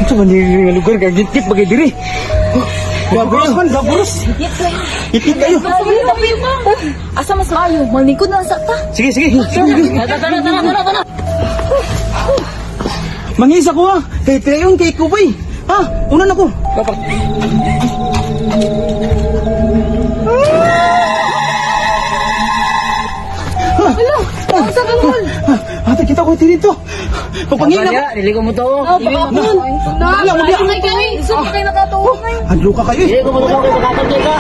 Unsa man ni nga lugar kay gitgit bagay diri. Gaburos man, gaburos. Itit kayo. Asa mas maayo? Malingkod na sa ta. Sige, sige. Sige. Tara, tara, tara, tara, tara. Mangisa ko ha. Kay Treon, kay Kubay. Ha, una na ko. Ang sa kamol. Ate, kita ko dito. Pagpangina ko. Dili ko mo to. Oh, baka po. Wala mo diya. Ay, kay. Isod kay nakatuo. Hadlo ka kayo eh. Dili ko mo to kay makatagay ka.